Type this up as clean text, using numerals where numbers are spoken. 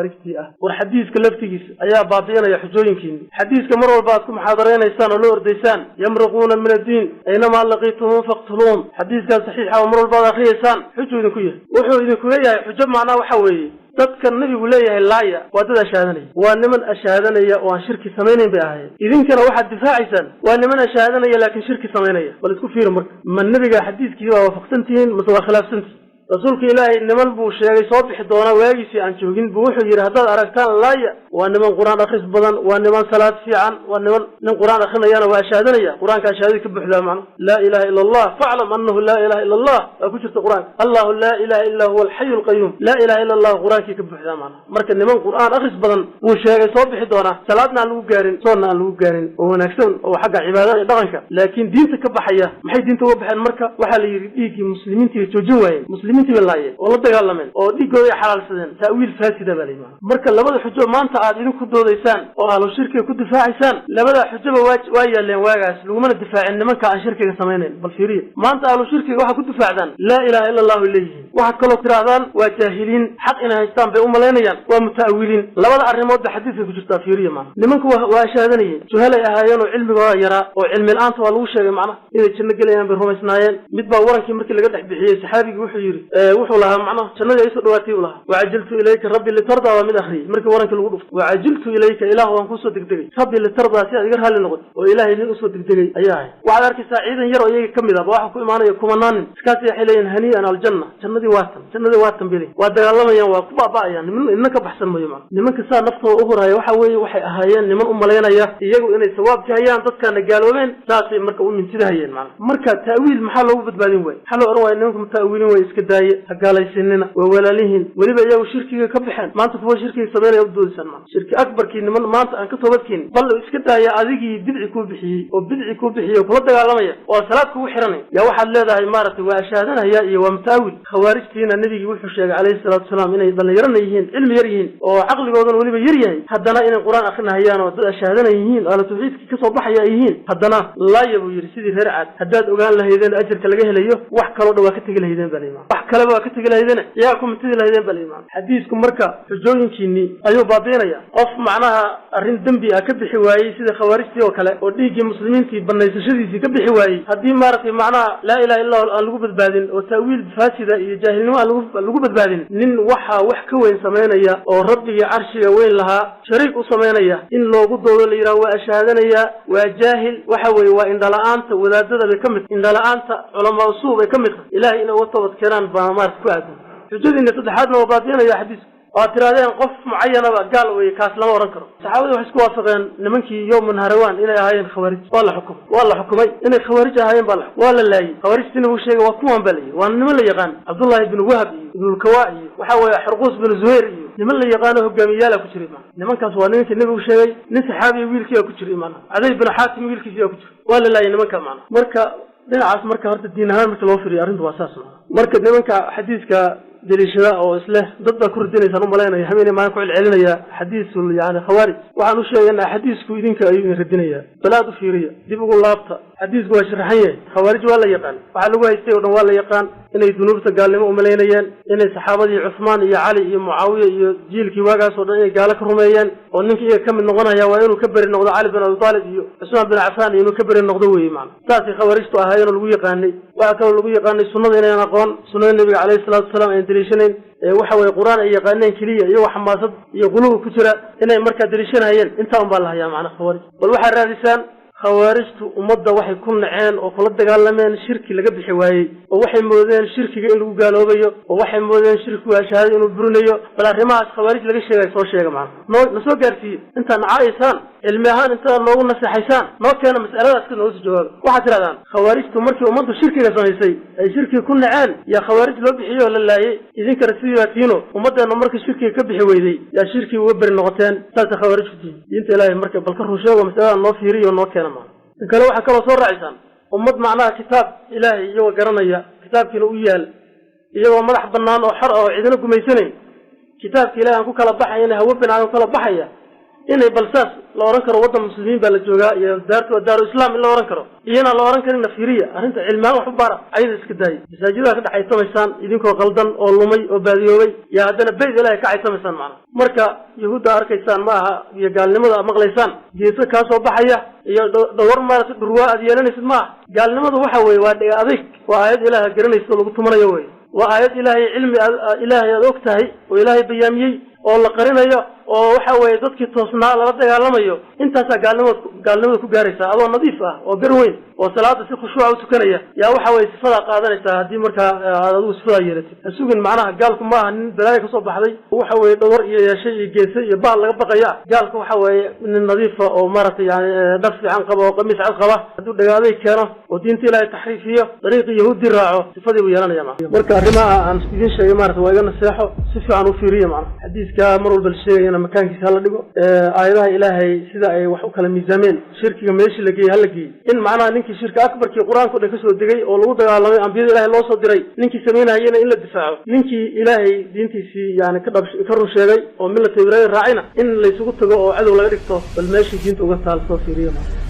Khawaarijtii ah. War xadiiska laftigiisa ayaa baabi'inaya xujooyinkiini. Xadiiska mar walba aad ku muxaadaraysaan oo la ordaysaan, "Yamruquuna min addiin, aynamaa laqiitumuhum faqtuluuhum", xadiiskaa saxiixa oo mar walba aad akriyaysaan, xujuu idinku yahay. Wuxuu idinku leeyahay xujo, macnaha waxa weeye, dadka Nabigu leeyahay laaya waa dad ashaadanaya, waa niman ashaadanaya oo aan shirki samaynayn bay ahaayeen. Idinkana waxaad difaacaysaan waa niman ashaadanaya laakiin shirki samaynaya. Bal isku fiiri marka, ma Nebiga xadiiskii baa waafaqsantihiin mase waa khilaafsantihiin? Rasuulka Ilaahay niman buu sheegay soo bixi doona, waagiisii aan joogin buu wuxuu yidhi, "Haddaad aragtaan, laaya." Waa niman Qur-aan akhris badan, waa niman salaad fiican, waa niman nin Qur-aan akrinayana waa ashaadanaya. Qur-aanka ashaadadii ka buuxdaa, macna "Laa ilaha ila Allah, faclam annahu laa ilaha ila Allah" waa ku jirta Qur-aanka. "Allahu laa ilaha illa huwa alxayu alqayuum", "laa ilaha illa Allah" Qur-aankii ka buuxdaa macna. Marka niman Qur-aan akhris badan buu sheegay soo bixi doonaa, salaadna aan lagu gaarin, soonna aan lagu gaarin, oo wanaagsan oo xagga cibaadada iyo dhaqanka, laakiin diinta ka baxaya. Maxay diinta uga baxeen marka? Waxaa la yidhi dhiiggii muslimiintii bay joojin waayeen, muslimiintii bay laayeen oo la dagaalameen oo dhiiggooda ay xalaalsadeen. Ta'wiil faasida baa la yidhi. Marka labada xujo maanta aad idinku doodaysaan oo ahlu shirkiga ku difaacaysaan, labada xujoba waa yaaleen waagaas, lagumana difaacin nimanka aan shirkiga samaynayn. Bal fiiriya, maanta ahlu shirkiga waxaa ku difaacdaan "laa ilaha illa Allahu" leeyihiin. Waxaad kaloo tidhaahdaan waa jaahiliin, xaq inay haystaan bay u malaynayaan, waa muta'awiliin. Labada arrimood ba xadiiska ku jirtaa. Fiiriya maana, nimanku waa shaadanayeen, juhalay ahaayeen oo cilmigooda yaraa, oo cilmi la-aanta waa lagu sheegay macnaha inay janno gelayaan bay rumaysnaayeen. Mid baa warankii markii laga dhex bixiyey, saxaabigii wuxuu yidhi, wuxuu lahaa macnaha jannadii ay soo dhawaatay uu lahaa. "Wacajiltu ilayka rabbi litardaa" waa mid akhriyey markii warankii lagu dhuftay. "Wacajiltu ilayka", Ilaah waan kusoo degdegay, "rabbi litardaa", si aad iga raalli noqoto, oo Ilaahay nin usoo degdegay ayaa ahay. Waxaad arkaysaa ciidan yar oo iyaga ka mid ah ba waxa ku imaanaya kumanaanin iskaasi, waxay leeyihin "Hanii'an aljanna, jannadii waatan, jannadii waatan" bay leeyihin. Waa dagaalamayaan, waa ku baaba'ayaan, niman idna ka baxsan mayo macna. Nimanka saa naftooda u huraya waxa weeye waxay ahaayeen niman u malaynaya iyagu inay sawaabka hayaan, dadkaana gaaloobeen, saasay marka u mintidahayeen macna. Marka ta'wiil maxaa loogu badbaadin waaye? Maxaa loo odhan waaya nimanka muta'awiliin way, iska daaye, ha gaalaysinina, waa walaalihiin? Weliba iyagu shirkiga ka baxeen, maanta kuwa shirkiga samaynaya u doodisaan macna. Shirki akbarkii niman maanta aan ka toobadkeenin, bal iska daaya adigii bidci kuu bixiyey oo bidci kuu bixiyey oo kula dagaalamaya oo salaad kugu xiranay, yaa waxaad leedahay maaragtay waa ashaadanaya iyo waa mutaawil. Khawaarijtiina Nebigii wuxuu sheegay calayhi salaatu wasalaam inay dhallinyarana yihiin, cilmi yar yihiin, oo caqligoodana weliba yar yahay, haddana inay Qur-aan akrinahayaan oo dad ashaadana yihiin oo ahlu tawxiidkii kasoo baxaya ay yihiin. Haddana laaya buu yidhi, sidii reer Caad. Haddaad ogaan lahaydeen ajarka laga helayo, wax kaloo dhan waa ka tegi lahaydeen baa la imaan, wax kaleba waa ka tegi lahaydeen, iyagaa ku mintidi lahaydeen baa la imaan. Xadiisku marka xujooyinkiinii ayuu baabi'inaya. Qof macnaha arrin dembi ah ka bixi waayey, sida khawaarijtii oo kale, oo dhiiggii muslimiintii banaysashadiisii ka bixi waayey, haddii maaragtay macnaha "laa ilaha illa aan lagu badbaadin oo ta'wiil faasida iyo jaahilnimo aan lagu badbaadin, nin waxa wax ka weyn samaynaya oo Rabbigii carshiga weyn lahaa shariik u samaynaya in loogu doodo, la yidhaha waa ashaadanaya, waa jaahil, waxa weeye waa indhala-aanta wadaadada bay ka mid, indhala-aanta culamaa usuu bay ka mid tahay. Ilahay inay uga toobad keenaan baa maarata ku aadan. Xujadiina saddexaadna waa baabi'inaya xadiisku. Waad tirahdeen qof mucayanaba gaal weye, kaas lama ohan karo. Saxaabadii waxay isku waafaqeen nimankii yowman harawaan inay ahaayeen khawaarij. Waa la xukumay, waa la xukumay inay khawaarij ahaayeen baa la waa la laayey. Khawaarijtiina wuu sheegay, waa kuwan baa la yidhi, waa niman la yaqaan, Cabdullahi binu Wahab iyo Ibnulkawa iyo waxa weeye Xurquus binu Zuhayr iyo niman la yaqaano hogaamiyaala ku jiray. Maana nimankaas waa nimankii Nebigu sheegay. Nin saxaabiya wiilkiiyaa ku jiray, maana Caday binu Xaatim wiilkiisiyaa ku jiray. Waa la laayay nimanka maana. Marka dhinacaas marka horta diin ahaan marka loo firiyo, arrintu waa saas maana. Marka nimanka xadiiska daliishada oo isleh dad baa ku radinaysaan u malaynaya, habeenay maalin ku celcelinaya xadiisul yani khawaarij, waxaan u sheegaynaa xadiisku idinka ayuu idin radinayaa. Bal aad u fiiriya, dib ugu laabta, xadiisku waa sharaxan yahay. Khawaarij waa la yaqaan, waxaa lagu haystay o dhan waa la yaqaan, inay dunuubta gaalnimo umalaynayeen, inay saxaabadii Cuthmaan iyo Cali iyo Mucaawiya iyo jiilkii waagaas oo dhan inay gaalo ka rumeeyeen, oo ninka iyaga ka mid noqonaya waa inuu ka beri noqdo Cali bin Abi Taalib iyo Cusmaan bin Cafaan iyo inuu ka beri noqdo weye macana. Saasay khawaarijtu ahaayeen oo lagu yaqaanay. Waxaa kaloo lagu yaqaanay sunnada inayan aqoon, sunnada Nebiga calayhi salaatu wasalaam ayan daliishanayn. Waxa weye Qur-aan ay yaqaaneen keliya, iyagoo xamaasad iyo quluub ku jira inay markaa daliishanayeen. Intaa un baa la hayaa macana khawaarij. Bal waxaad raadisaan khawaarijtu ummadda waxay ku naceen oo kula dagaalameen shirki laga bixi waayey, oo waxay moodeen shirkiga in lagu gaaloobayo, oo waxay moodeen shirkigu shahaadada inuu burinayo. Bal arrimahaas khawaarij laga sheegayo soo sheega macana, noo na soo gaarsiiye. Intaad nacaaysaan cilmi ahaan, intaad noogu naseexaysaan, noo keena mas'aladaas ka nooga soo jawaaba. Waxaad tidhahdaan khawaarijtu markii ummaddu shirkiga samaysay ay shirkiga ku naceen yaa khawaarij loo bixiyo oo la laayay. Idinkana sidii baa tiino, ummaddeena markii shirkiga ka bixi weyday yaa shirkiga uga beri noqoteen, saasa khawaarij ku tihin. Diinta Ilaahay marka bal ka run sheego, masalada noo fiiriyo, noo keena macana. In kale waxaa kaloo soo raacisaan ummad macnaha kitaab Ilaahay iyagoo garanaya, kitaabkiina u yaal, iyagoo madax bannaan oo xor ah oo cidina gumaysanayn, kitaabka Ilahay aan ku kala baxayana hawo binaadan ku kala baxaya. Inay bal saas la ohan karo waddan muslimiin baa la joogaa iyo daartu waa daaru islaam in la ohan karo, iyana la ohan karinna fiiriya arrinta cilmihaan wax u baara, ayada iska daayay. Masaajidaha ka dhex caytamaysaan idinkoo qaldan oo lumay oo baadiyoobay, yaa haddana beyt Ilahay ka caytamaysaan macnaha. Marka yahuudda arkaysaan ma aha iyo gaalnimada maqlaysaan geeso kaa soo baxaya iyo dhawar maaragtay dhurwaa aad yeelanaysid ma aha. Gaalnimadu waxa weeye waa dhiga adig, waa aayad Ilaaha garanaysa oo lagu tumanayo wey. Waa aayad Ilaahay, cilmi Ilaahay aad og tahay oo Ilaahay bayaamiyey oo la qarinayo, oo waxa weeye dadkii toosnaa lala dagaalamayo. Intaasaa gaalnimada ku gaaraysaa adoo nadiif ah oo gar weyn oo salaada si khushuuca u tukanaya, yaa waxa weye sifadaa qaadanaysaa. Haddii markaa aad adigu sifadaa yeelatid, ha sugin macnaha. Gaalku ma aha nin balaayo kasoo baxday, waxa weye dhawar iyo yeeshay iyo geese iyo baal laga baqaya. Gaalka waxa weeye nin nadiifa oo maaragtay yani dhar fiican qaba oo qamiis cad qaba. Hadduu dhagaaday keeno oo diinta Ilaahay taxriifiyo, dariiqii yahuudi raaco, sifadii buu yeelanaya macna. Marka arrimaha aan idiin sheegay maarata waa iga naseexo, si fiican u fiiriya macna. Xadiiska mar walba la sheegayana makaankiisa hala dhigo, aayadaha Ilaahay sida ay wax u kala miisaameen, shirkiga meeshii la geeyey hala geeyey. In macnaha ninkii shirka akbarkii Qur-aanka o dhan kasoo degay oo lagu dagaalamay, ambiyada Ilahay loo soo diray, ninkii samaynayena in la difaaco, ninkii Ilaahay diintiisii yani ka dhab ka run sheegay oo millata Ibraahim raacayna in laysugu tago oo cadow laga dhigto, bal meeshii diinta uga taal soo fiiriya macna.